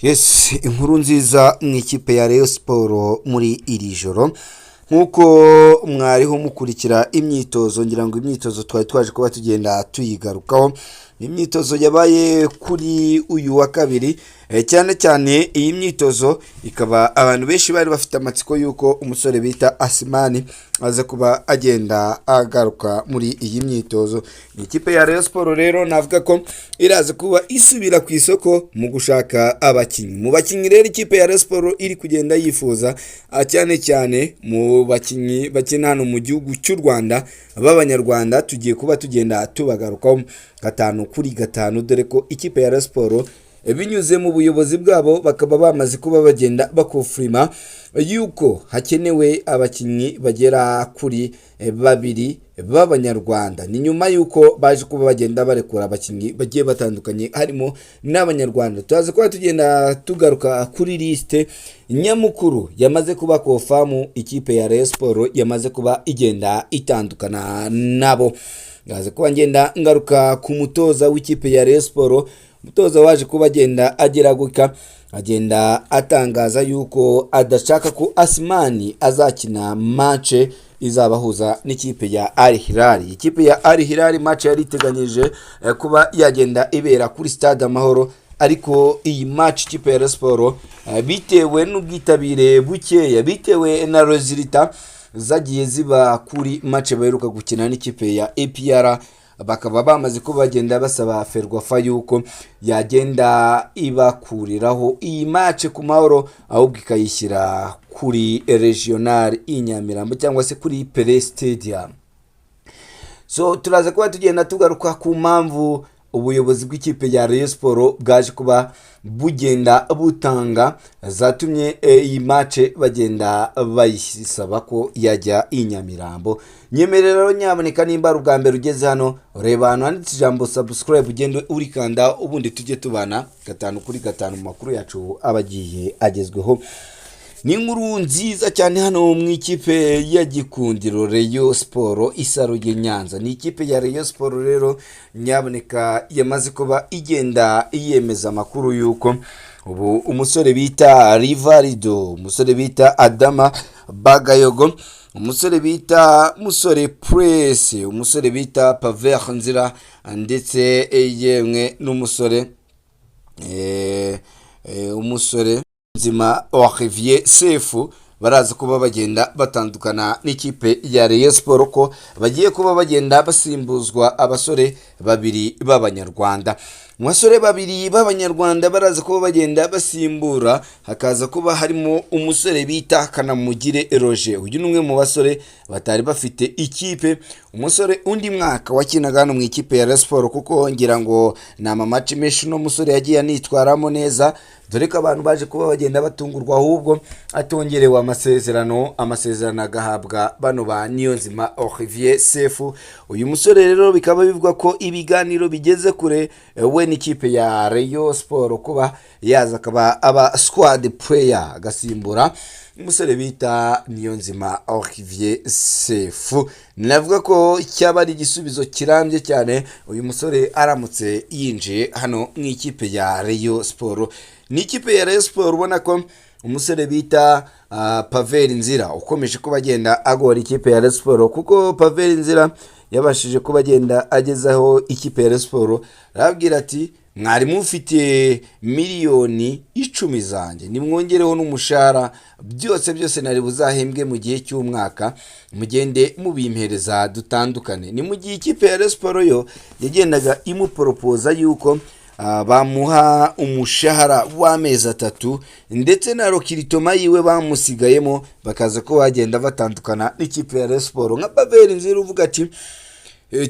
Yes, inkuru nziza mu ikipe ya Rayon Sport muri iri joro, nk'uko mwariho mukurikira imyitozo, ngira ngo imyitozo twari twaje kuba tugenda tuyigarukaho. Ni imyitozo yabaye kuri uyu wa kabiri, cyane cyane iyi myitozo ikaba abantu benshi bari bafite amatsiko y'uko umusore bita Asimani aza kuba agenda agaruka muri iyi myitozo. Ni ikipe ya Rayon Sport rero navuga ko iraza kuba isubira ku isoko mu gushaka abakinnyi. Mu bakinnyi rero ikipe ya Rayon Sport iri kugenda yifuza, cyane cyane mu bakinnyi bakina hano mu gihugu cy'u Rwanda b'Abanyarwanda, tugiye kuba tugenda tubagarukaho 5 kuri 5, dore ko ikipe ya Rayon Sport binyuze mu buyobozi bwabo bakaba bamaze kuba bagenda baconfirma yuko hakenewe abakinnyi bagera kuri babiri b'Abanyarwanda. Ni nyuma y'uko baje kuba bagenda barekura abakinnyi bagiye batandukanye harimo n'Abanyarwanda. Turaza kuba tugenda tugaruka kuri liste nyamukuru yamaze kuba confirm, ikipe ya Rayon Sport yamaze kuba igenda itandukana nabo. Ngaza kuba ngenda ngaruka ku mutoza w'ikipe ya Rayon Sport, umutoza waje kuba agenda agira gutya agenda atangaza yuko adashaka ko Asimani azakina match izabahuza n'ikipe ya Al Hilal. Ikipe ya Al Hilal, match yari iteganyije kuba yagenda ibera kuri Stade Amahoro, ariko iyi match ikipe ya Rayon Sport, bitewe n'ubwitabire bukeya, bitewe na résultat zagiye ziba kuri match baheruka gukina n'ikipe ya APR, bakaba bamaze kuba bagenda basaba FERWAFA yuko yagenda ibakuriraho iyi match ku Mahoro, ahubwo ikayishyira kuri Regional i Nyamirambo cyangwa se kuri Pele Stadium. So turaza kuba tugenda tugaruka ku mpamvu ubuyobozi bw'ikipe ya Rayon Sport bwaje kuba bugenda butanga zatumye iyi match bagenda bayisaba ko yajya i Nyamirambo. Nyemerera rero nyaboneka, nimba ari ubwa mbere ugeze hano, reba ahantu handitse ijambo subscribe, ugende urikanda, ubundi tujye tubana 5 kuri 5 mu makuru yacu aba agiye agezweho. Ni inkuru nziza cyane hano mu ikipe ya Gikundiro, Rayon Sport isaruye Nyanza. Ni ikipe ya Rayon Sport rero nyaboneka yamaze kuba igenda yemeza amakuru y'uko ubu umusore bita Rivarido, umusore bita Adama Bagayogo, umusore bita Musore Puresi, umusore bita Paver Nzira, ndetse yemwe n'umusore umusore nzima Olivier Sefu, baraza kuba bagenda batandukana n'ikipe ya Rayon Sport, ko bagiye kuba bagenda basimbuzwa abasore babiri b'Abanyarwanda. Mu basore babiri b'Abanyarwanda baraza kuba bagenda basimbura, hakaza kuba harimo umusore bita Kanamugire Roger. Uyu ni umwe mu basore batari bafite ikipe, umusore undi mwaka wakinaga hano mu ikipe ya Rayon Sport, kuko ngira ngo ni amamatch menshi uno musore yagiye anitwaramo neza, dore ko abantu baje kuba bagenda batungurwa ahubwo atongerewe amasezerano, amasezerano agahabwa bano ba Niyonzima Olivier Sefu. Uyu musore rero bikaba bivugwa ko ibiganiro bigeze kure we n'ikipe ya Rayon Sport, kuba yaza akaba aba squad player, agasimbura umusore bita Niyonzima Olivier Sefu. Navuga ko cyaba ari igisubizo kirambye cyane uyu musore aramutse yinjiye hano mu ikipe ya Rayon Sport. Ni ikipe ya Rayon Sport ubona ko umusore bita Pavel Nzira ukomeje kuba agenda agora ikipe ya Rayon Sport, kuko Pavel Nzira yabashije kuba agenda agezaho ikipe ya Rayon Sport, arababwira ati: "Mwari mufite miliyoni 10 zanjye, nimwongereho n'umushahara, byose byose nari buzahembwe mu gihe cy'umwaka, mugende mubimpereza dutandukane." Ni mu gihe ikipe ya Rayon Sport yo yagendaga imuporopoza yuko bamuha umushahara w'amezi 3 ndetse na recrutement yiwe bamusigayemo, bakaza ko bagenda batandukana n'ikipe ya Rayon Sport. Nka Pavel Nzira uvuga ati: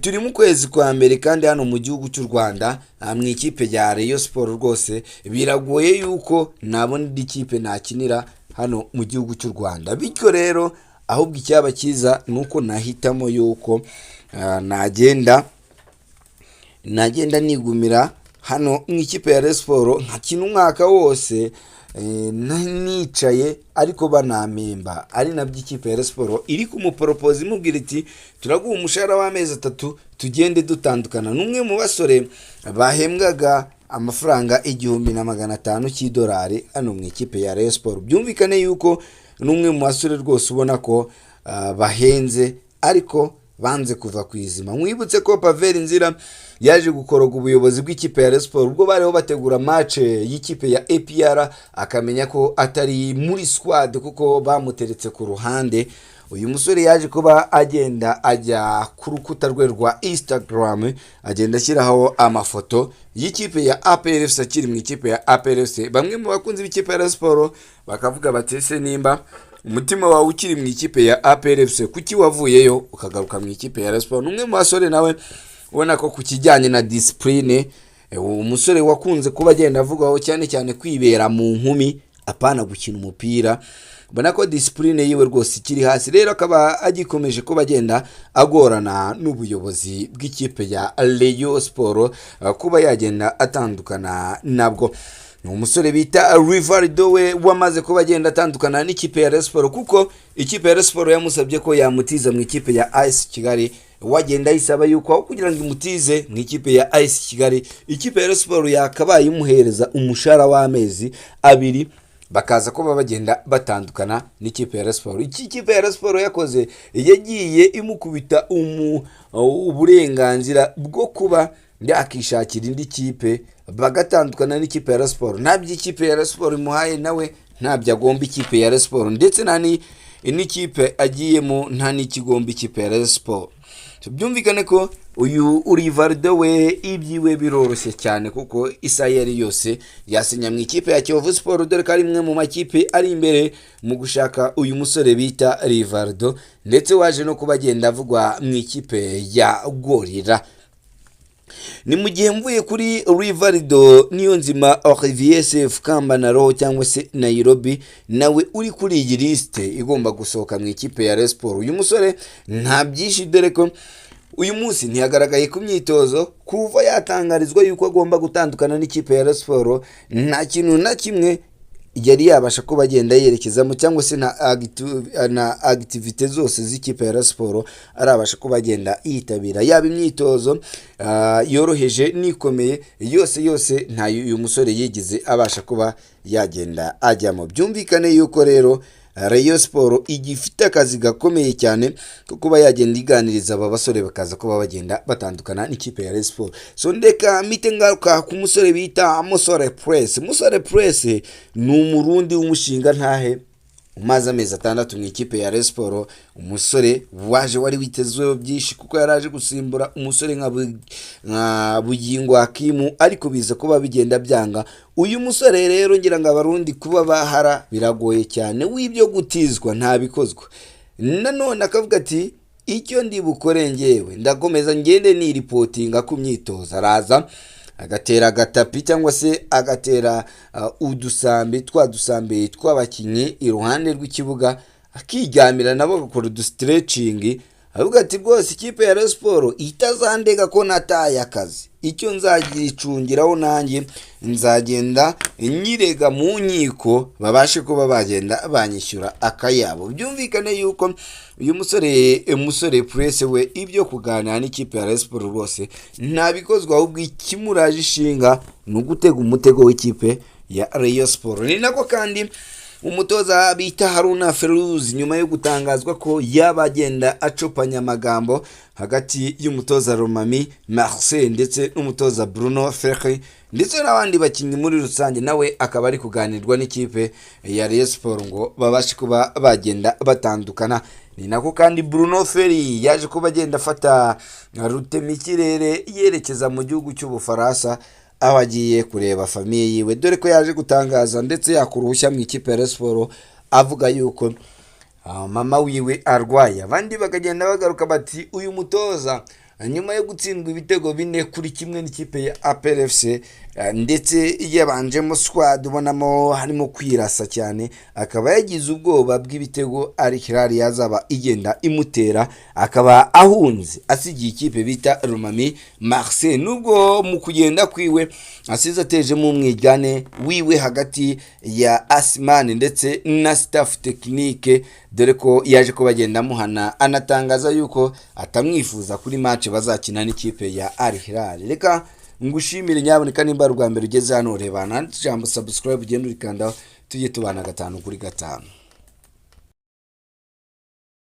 "Turi mu kwezi kwa mbere, kandi hano mu gihugu cy'u Rwanda mu ikipe ya Rayon Sport rwose biragoye yuko nabona indi kipe nakinira hano mu gihugu cy'u Rwanda. Bityo rero ahubwo icyaba cyiza ni uko nahitamo yuko nagenda nigumira hano mu ikipe ya Rayon Sport, nkakina umwaka wose nicaye ariko banampemba." Ari nabyo ikipe ya Rayon Sport iri kumuporopoza, imubwira iti: "Turaguha umushahara w'amezi 3, tugende dutandukana." N'umwe mu basore bahembwaga amafaranga 1500 cy'idolari hano mu ikipe ya Rayon Sport. Byumvikane yuko n'umwe mu basore rwose ubona ko bahenze, ariko banze kuva ku izima. Mwibutse ko Pavel Nzira yaje gukoroga ubuyobozi bw'ikipe ya Rayon Sport ubwo bariho bategura match y'ikipe ya APR, akamenya ko atari muri squad kuko bamuteretse ku ruhande. Uyu musore yaje kuba agenda ajya ku rukuta rwe rwa Instagram, agenda ashyiraho amafoto y'ikipe ya APR FC akiri mu ikipe ya APR FC. Bamwe mu bakunzi b'ikipe ya Rayon Sport bakavuga bati: "Ese nimba umutima wawe ukiri mu ikipe ya APR FC, kuki wavuyeyo ukagaruka mu ikipe ya Rayon Sport?" Ni umwe mu basore nawe ubona ko ku kijyanye na discipline, umusore wakunze kuba agenda avugaho cyane cyane kwibera mu nkumi, apana gukina umupira, ubona ko discipline yiwe rwose ikiri hasi. Rero akaba agikomeje kuba agenda agorana n'ubuyobozi bw'ikipe ya Rayon Sport kuba yagenda atandukana nabwo. Ni umusore bita Rivaldo, we wamaze kuba agenda atandukana n'ikipe ya Rayon Sport, kuko ikipe ya Rayon Sport yamusabye ko yamutiza mu ikipe ya AS Kigali. Wagenda ayisaba yuko aho kugira ngo imutize mu ikipe ya AS Kigali, ikipe ya Rayon Sport yakabaye imuhereza umushahara w'amezi 2, bakaza kuba bagenda batandukana n'ikipe ya Rayon Sport. Iki kipe ya Rayon Sport yakoze, yagiye imukubita uburenganzira bwo kuba yakishakira indi kipe, bagatandukana n'ikipe ya Rayon Sport. Ntabyo ikipe ya Rayon Sport imuhaye, nawe ntabyo agomba ikipe ya Rayon Sport, ndetse nta n'ikipe agiyemo nta n'ikigomba ikipe ya Rayon Sport. Byumvikane ko uyu Rivaldo we ibyiwe biroroshye cyane, kuko isaha iyo ari yose yasinya mu ikipe ya Kiyovu Sport, dore ko ari imwe mu makipe ari imbere mu gushaka uyu musore bita Rivaldo, ndetse waje no kuba agenda avugwa mu ikipe ya Gorilla. Ni mu gihe mvuye kuri Rivaldo, Niyonzima Olivier Sefu Kambanaro cyangwa se Nairobi, nawe uri kuri iyi lisite igomba gusohoka mu ikipe ya Rayon Sport. Uyu musore nta byinshi, dore ko uyu munsi ntiyagaragaye ku myitozo. Kuva yatangarizwa yuko agomba gutandukana n'ikipe ya Rayon Sport, nta kintu na kimwe yari yabasha kuba agenda yerekezamo, cyangwa se na activité zose z'ikipe ya Rayon Sport arabasha kuba agenda yitabira, yaba imyitozo yoroheje n'ikomeye, yose yose ntayo uyu musore yigeze abasha kuba yagenda ajyamo. Byumvikane yuko rero Rayon Sport igifite akazi gakomeye cyane ko kuba yagenda iganiriza aba basore, bakaza kuba bagenda batandukana n'ikipe ya Rayon Sport. So ndeka mite ngaruka ku musore bita Musore Press. Musore Press ni Umurundi w'umushinga ntahe umaze amezi 6 mu ikipe ya Rayon Sport, umusore waje wari witezweho byinshi kuko yari aje gusimbura umusore nka Bugingo Hakimu, ariko biza kuba bigenda byanga. Uyu musore rero, ngira ngo Abarundi kuba bahara biragoye cyane, w'ibyo gutizwa ntabikozwa. Nanone akavuga ati: "Icyo ndi bukore ngewe, ndakomeza ngende niripotinga ku myitozo." Araza agatera agatapi cyangwa se agatera udusambi, twa dusambi tw'abakinnyi, iruhande rw'ikibuga, akiryamira nabo agakora udustretching. Avuga ati: "Rwose ikipe ya Rayon Sport itazandega ko nataye akazi, icyo nzagicungiraho nanjye nzagenda nyirega mu nkiko, babashe kuba bagenda banyishyura akayabo." Byumvikane yuko uyu musore Purese we ibyo kuganira n'ikipe ya Rayon Sport rwose ntabikozwa, ahubwo ikimuraje ishinga ni ugutega umutego w'ikipe ya Rayon Sport. Ni nako kandi umutoza bita Haruna Ferouz, nyuma yo gutangazwa ko yaba agenda acopanya amagambo hagati y'umutoza Romami Marseille ndetse n'umutoza Bruno Ferri ndetse n'abandi bakinnyi muri rusange, nawe akaba ari kuganirwa n'ikipe ya Rayon Sport ngo babashe kuba bagenda batandukana. Ni nako kandi Bruno Ferri yaje kuba agenda afata rutemikirere yerekeza mu gihugu cy'Ubufaransa, aho agiye kureba famille yiwe, dore ko yaje gutangaza ndetse yakura uruhushya mu ikipe ya Rayon Sport avuga yuko mama wiwe arwaye. Abandi bakagenda bagaruka bati: "Uyu mutoza nyuma yo gutsindwa ibitego 4-1 n'ikipe ya APR FC, ndetse yabanjemo squad ubonamo harimo kwirasa cyane, akaba yagize ubwoba bw'ibitego Al Hilal yazaba igenda imutera, akaba ahunze asigiye ikipe bita Romami Marseille." Nubwo mu kugenda kwiwe asize atejemo umwiryane wiwe hagati ya Asimani ndetse na staff technique, dore ko yaje kuba agenda amuhana, anatangaza yuko atamwifuza kuri match bazakina n'ikipe ya Al Hilal. Reka Ngushimire. Nyaboneka nimba ari ubwa mbere ugeze hano, reba handitse ijambo subscribe, ugenda urikandaho, tujye tubana gatanu kuri gatanu.